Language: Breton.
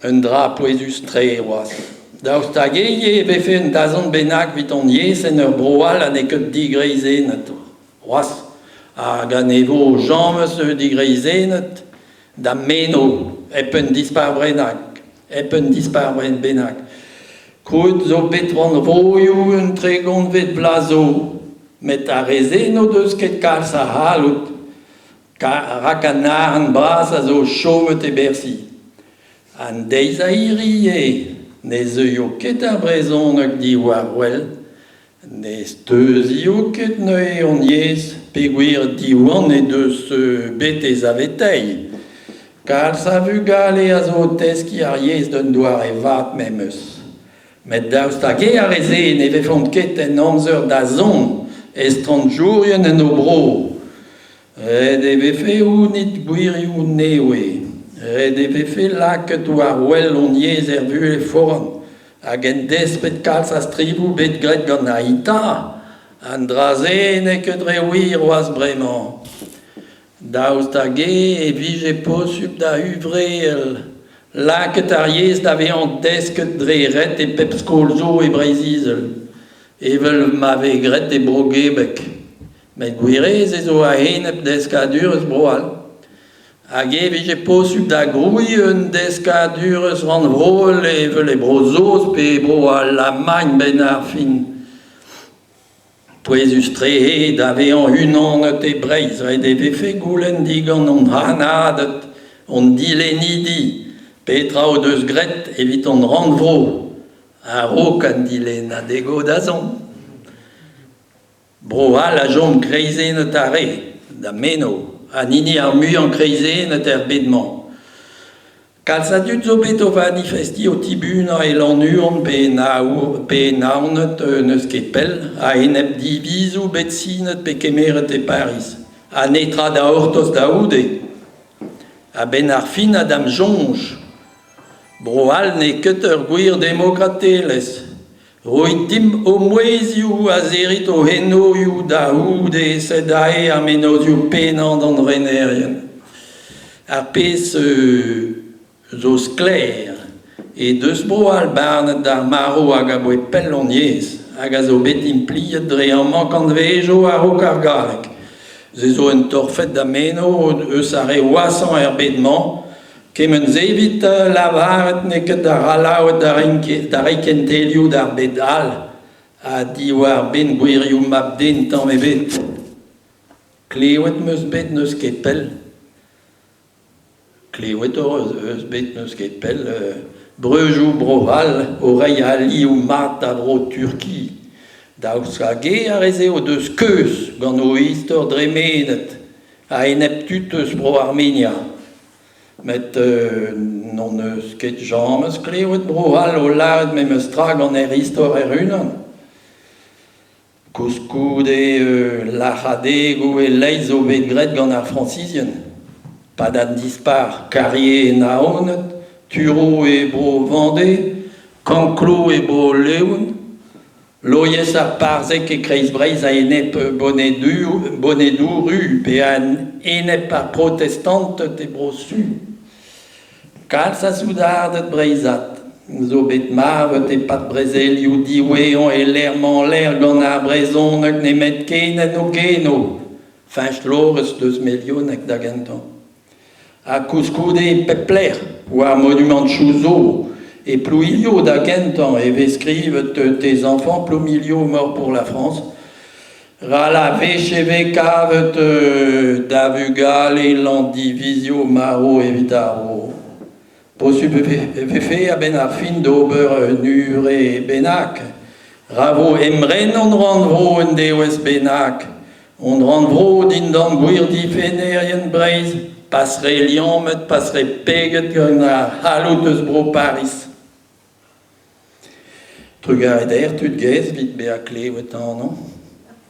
Un dra pouezus-tre c'hoazh. Daoust hag ivez e vefe un dazont bennak evit hon yezh en ur vro all ha n'eo ket digreizennet c'hoazh hag ha ne vo james digreizennet da'm meno hep un dispar bennak hep un dispar bennak. Krouet zo bet rannvroioù un tregontvet vloaz zo, met ar re-se n'o deus ket kalz a c'halloud. Rak an arc'hant bras a zo chomet e Bercy. An deiz a hirie ne zeuio ket ar brezhoneg diwar wel, ne steuzio ket neuze hon yezh peogwir Diwan he deus bet e saveteiñ. Kalz a vugale a zo o teskiñ ar yezh d'un doare vat memes. Met daoust hag-eñ ar re-se ne vefont ket en amzer da zont estrañjourien en o bro? Ret e vefe gounit gwirioù nevez. Ret e vefe lakaet war wel hon yezh er vuhez foran hag en desped kalz a strivoù bet graet gant Ai'ta. An dra-se n'eo ket re wir c'hoazh bremañ. Daoust hag-eñ e vije posupl da huñvreal lakaat ar yezh da vezañ desket dre ret e pep skol zo e Breizh-Izel, evel ma vez graet e Bro-Gebek. Met gwir eo ez zo a-enep deskadurezh Bro-C'hall. Hag e vije posupl da grouiñ un deskadurezh rannvroel evel e Bro-Saoz pe e Bro-Alamagn 'benn ar fin. Pouezus-tre eo da vezañ unanet e Breizh. Ret e vefe goulenn digant hon c'hannaded, hon dilennidi, petra o deus graet evit hon rannvro a-raok an dilennadegoù da zont. Bro-C'hall a chom kreizennet arre, da'm meno, an hini ar muiañ kreizennet er bed-mañ. Kalz a dud zo bet o vanifestiñ o tibunañ e Lannuon pe e Naoned n'eus ket pell, a-enep divizoù bet sinet pe kemeret e Pariz. Ha netra da c'hortoz da c'houde. A-benn ar fin ha da'm soñj, Bro-C'hall n'eo ket ur gwir demokratelezh. Roit dimp ho mouezhioù ha serrit ho enorioù da c'houde sed aze ar mennozhioù pennañ d'an renerien. Ar pezh zo sklaer he deus Bro-C'hall barnet d'ar marv hag aboe pell hon yezh hag a zo bet implijet dre amañ kantvejoù a-raok ar galleg. Se zo un torfed da meno eus ar re washañ er bed-mañ Kement-se evit lavaret n'eo ket ar C'hallaoued da reiñ kentelioù d'ar bed all ha diwar-benn gwirioù mab-den tamm ebet. Klevet 'm eus bet n'eus ket pell. Klevet hoc'h eus bet n'eus ket pell breujoù Bro-C'hall o reiñ alioù mat da Vro-Turki. Daoust hag-eñ ar re-se o deus keuz gant o istor dremenet a-enep tud eus Bro-Armenia. Met n'hon eus ket james klevet Bro-C'hall o lâret memes tra gant hec'h istor hec'h-unan. Koulskoude lac'hadegoù e-leizh zo bet graet gant ar Frañsizien. 'Pad an dispac'h Carrier e Naoned, Thurot e Bro-Vendée, Canclaux e Bro-Leon, Loeiz ar Parzeg e Kreiz-Breizh a-enep Bonedoù-Ru pe a-enep ar protestanted e Bro-Su. Kalz a soudarded breizhat zo bet marvet e-pad brezelioù diwezhañ e lec'h-mañ-lec'h gant ar brezhoneg nemetken en o genoù. Feñch Lorez deus Melioneg da gentañ. Ha koulskoude e pep lec'h war monumantoù zo, e Plouilio da gentañ e vez skrivet Tes enfants Ploumilio mort pour la France. Ral a wech e vez kavet da vugale Landivizio marv evit ar vro. Posupl e vefe a-benn ar fin d'ober un ure bennak. Ra vo emren hon rannvro un devezh bennak. Hon rannvro dindan gwir difennerien Breizh, pas re liammet, pas re peget gant ar c'halloud eus bro Pariz. Trugarez tud gaezh evit bezañ klevet anv.